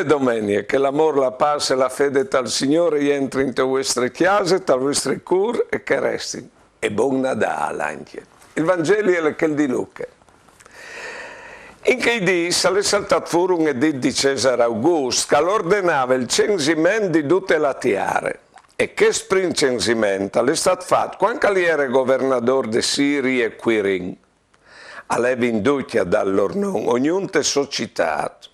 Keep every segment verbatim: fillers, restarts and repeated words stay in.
Domenie, che l'amôr, la pâs e la fede tal Signôr e jentri inte vuestre cjase, tal vuestri cûr e che e resti. E bon Nadâl ancje. Il Vangeli al è chel di Luche. In chei dîs al è saltât fûr un edit di Cesar August, che al ordenave il censiment di dute la tiare. E chest prin censiment al è stât fat cuant che al jere governadôr de Sirie Quirin. A levin ducj a dâ il lôr non, ognun te sô citât.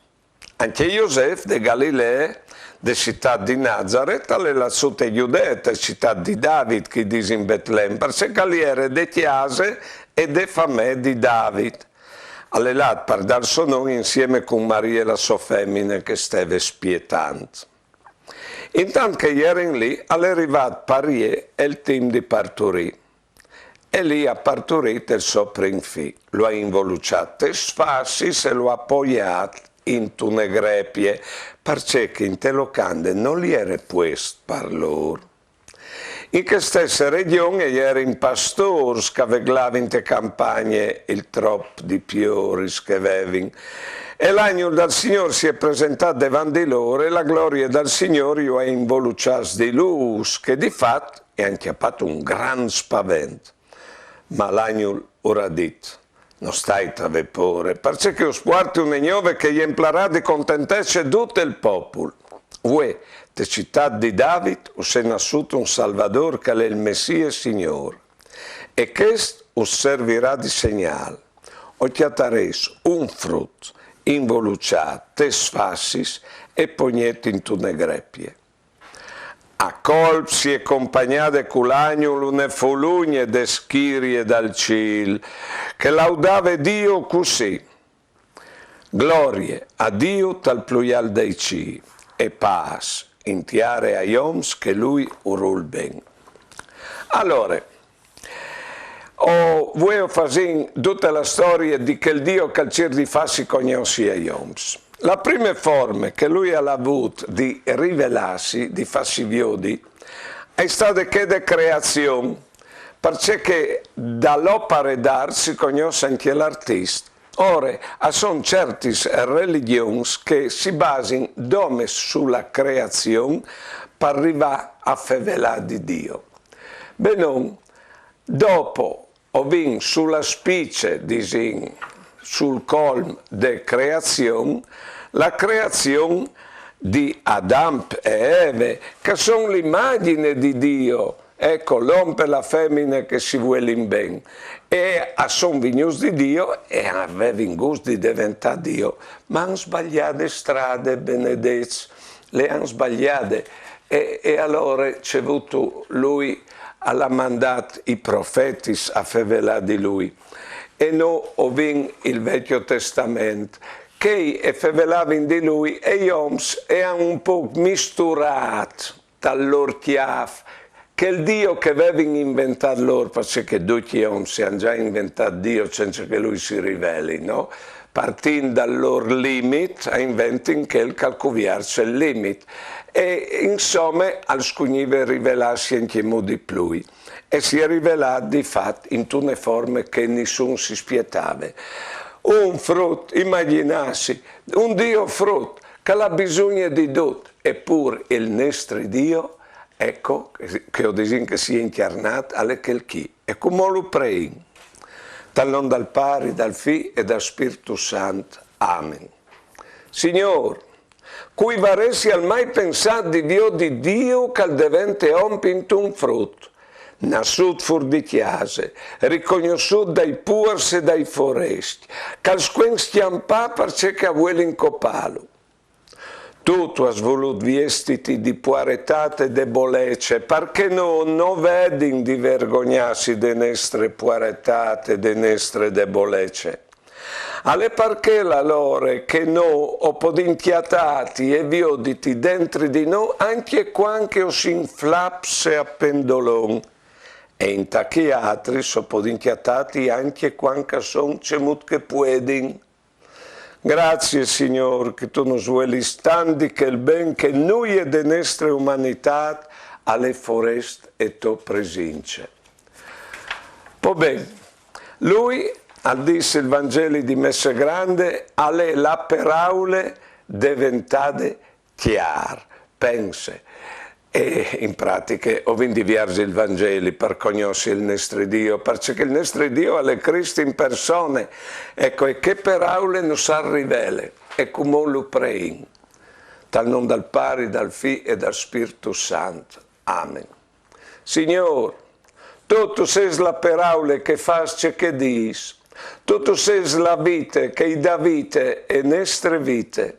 Ancje Josef de Galilee, de citât di Nazaret, al è lât sù te Judee, te citât di David, che i disin Betlem, parcè che al jere de cjase e de famee di David. Al è lât par dâ il so non insiemi cun Marie la sô femine che e steve spietant. Intant che a jerin li, al è rivât par jê il timp di parturî. E li al à parturît il so prin fi, lu à involuçât tes fassis e lu à poiât intune grepie, parcè che inte locande nol jere puest par lôr. In chê stesse regjon a jerin pastôrs che a veglavin te campagne il trop di pioris che a vevin. E l'agnul dal Signôr si è presentât devant di lôr e la glorie dal Signôr ju à involuçâts di lûs, che di fat e àn cjapât un grant spavent. Ma l'agnul ur à dit: No stait a vê pôre, parcè che us puarti une gnove che e jemplirà di contentece dut il popul. Vuê, te citât di David, us è nassût un Salvadôr che al è il Messie Signôr. E chest us servirà di segnâl: o cjatarês un frut involuçât tes fassis e pognet intune grepie. A colp si è compagnade cul agnul une fulugne de schirie dal cîl, che e laudave Diu cussì: Glorie a Diu tal plui alt dai cîl, e pâs in tiare ai oms che lui ur vûl ben. Alore, o vuê o fasìn dute la storie di chel Diu che al cîr di fâsi cognossi ai oms. La prime forme che lui al à vût di rivelâsi, di fâsi viodi, e je stade chê de creazion, parcè che da l'opare d'art si cognòs ancje l'artist. Ore, a son ciertis religjons che si basin dome su la creazion par rivâ a fevelâ di Diu. Benon, dopo o vin su la spice, disìn, sul colm de creazion, la creazion di Adam e Eve, che a son l'imagjine di Diu, eco, l'om e la femine che si vuelin ben, e a son vignûts di Diu e a vevin gust di deventâ Diu, ma a àn sbaliade strade, benedets, le àn sbaliade, e, e alore ce vûstu, lui al à mandât i profetis a fevelâ di lui. E nô o vin il Vecjo Testament, chei e fevelavin di lui e i oms e àn un pôc misturât tal lôr cjâf chel Diu che a vevin inventât lôr, parcè che ducj i oms si àn za inventât Diu cence che lui si riveli, no? Partint dal lôr limit, a inventin chel che al cuvierç il limit. E, insome, al scugnive rivelâsi ancjemò di plui. E si è rivelât, di fat, intune forme che nissun si spietave. Un frut, imagjinâsi, un Diu frut, che al à bisugne di dut, e pûr il nestri Diu, eco, che o disìn che si è incjarnât, al è chel chi. E cumò lu preìn. Tal non dal Pari, dal Fi e dal Spirtu Sant. Amen. Signôr, cui varessial mai pensât di viodi Diu che al devente om intun frut, nassût fûr di cjase, ricognossût dai puars e dai forescj, che al scuen scjampâ parcè che a vuelin copâlu. Tu, tu âs volût viestiti di puaretât e debolece, parcè che nô no vedin di vergognâsi de nestre puaretât e de nestre debolece. Al è par chel alore che nô o podìn cjatâti e vioditi dentri di nô ancje cuant che o sin flâfs e a pendolon. E inta chei altris o podìn cjatâti ancje cuant che a son cemût che a puedin. Graciis, Signôr, che tu nus vuelis tant di chel ben che nuie de nestre umanitât al è forest e tô presince. Po ben, lui al dîs il Vangeli di Messe Grande, al è la peraule deventade cjar, pense. E in pratiche o vin di vierzi il Vangeli par cognossi il nestri Dio, parcè che il nestri Dio al è Crist in persone. Eco, e chê peraule nus al rivele, e cumò lu preìn. Tal non dal Pari, dal Fi e dal Spirtu Sant. Amen. Signôr, tu, tu sês la peraule che fâs ce che dîs, tu, tu sês la vite che i dà vite e nestre vite,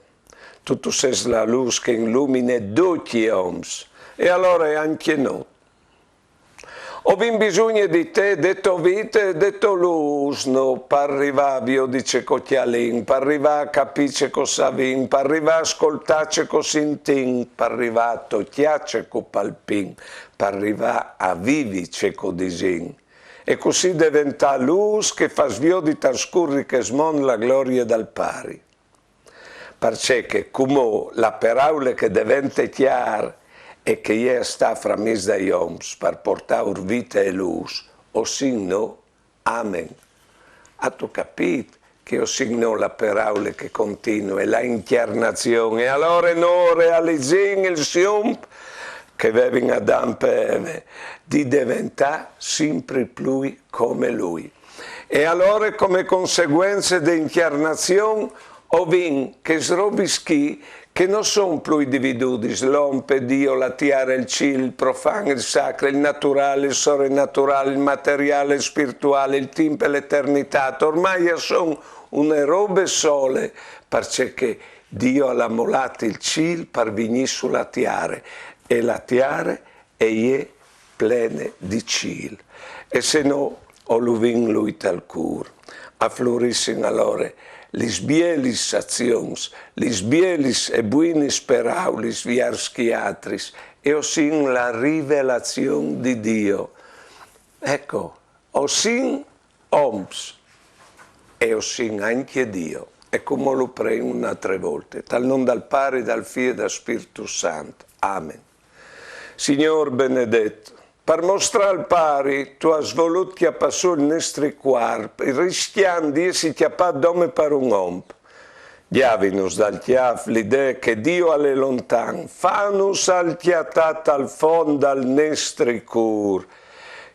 tu, tu sês la lûs che inlumine ducj i oms, e alore ancje nô. O vin bisugne di te, de tô vite, de tô lûs, nô, par rivâ a viodi ce che o cjalìn, par rivâ a capî ce che o savìn, par rivâ a scoltâ ce che o sintìn, par rivâ a tocjâ ce che o palpìn, par rivâ a vivi ce che o disìn. E cussì deventâ lûs che fâs viodi tal scûr di chest mont la glorie dal Pari. Parcè che cumò la peraule che devente cjar e che e je a stâ framîs dai oms par puartâur vite e lûs, o sin nô. Amen. Âstu capît che o sin nô la peraule che continue, la incjarnazion, e alore nô o realizìn il sium che o vevin Adam e Eve, di deventâ simpri plui come lui. E alore, come conseguence de incjarnazion, o vin chês robis chi che no son plui dividudis, l'om e Dio, la tiare e il cîl, il profan e il sacri, il naturâl e il sorenaturâl, il materiâl e il spirituâl, il timp e l'eternitât, ormai a son une robe sole, parcè che Dio al à molât il cîl par vignî su la tiare, e la tiare e je plene di cîl. E se nô o lu vin lui tal cûr, a flurissin alore lis bielis azions, lis bielis e buinis peraulis viers chei altris, e o sin la rivelazion di Dio. Eco, o sin oms, e o sin ancje Dio. E cumò lu preìn une altre volte, tal non dal Pari, dal Fi e dal Spirtu Sant. Amen. Signôr benedet, par mostrâ al Pari, tu âs volût cjapâ sù il nestri cuarp, riscjant di jessi cjapât dome par un om. Gjavìnus dal cjâf la idee che Dio al è lontan, fanus al cjatâ tal font dal nestri cûr.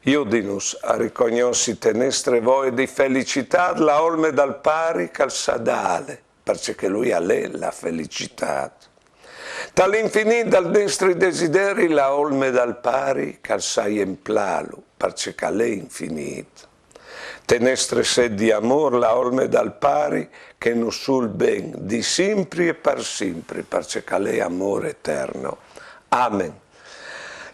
Judinus a ricognossi te nestre voie di felicitât la olme dal Pari che al sa dâle, parcè che lui al è la felicitât. Tal infinît dal nestri desideri la olme dal Pari che al sa jemplâlu, parcè che al è infinît. Te nestre sêt di amôr la olme dal Pari che nus vûl ben di simpri e par simpri, parcè che al è amôr eterno. Amen.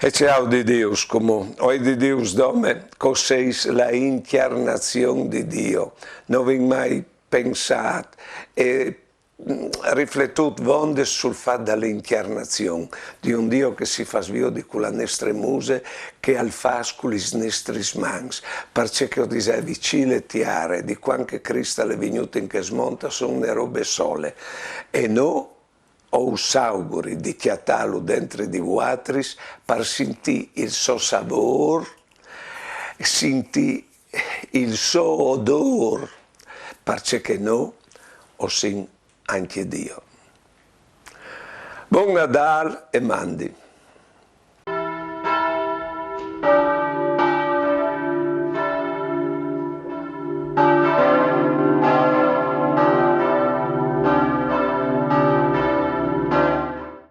E ce aio di dîus cumò? O ai di dîus dome che o sês la incjarnazion di Dio. No vin mai pensât e rifletût vonde sul fat de incjarnazion, di un Dio che si fâs viodi cu la nestre muse, che al fâs cu lis nestris mans, parcè che o disevi, cîl e tiare, di cuant che Crist al è vignût in chest mont, a son une robe sole. E nô o us auguri di cjatâlu dentri di vuatris par sintî il so savôr, sintî il so odôr, parcè che nô o sin ancje Dio. Bon Nadâl e mandi.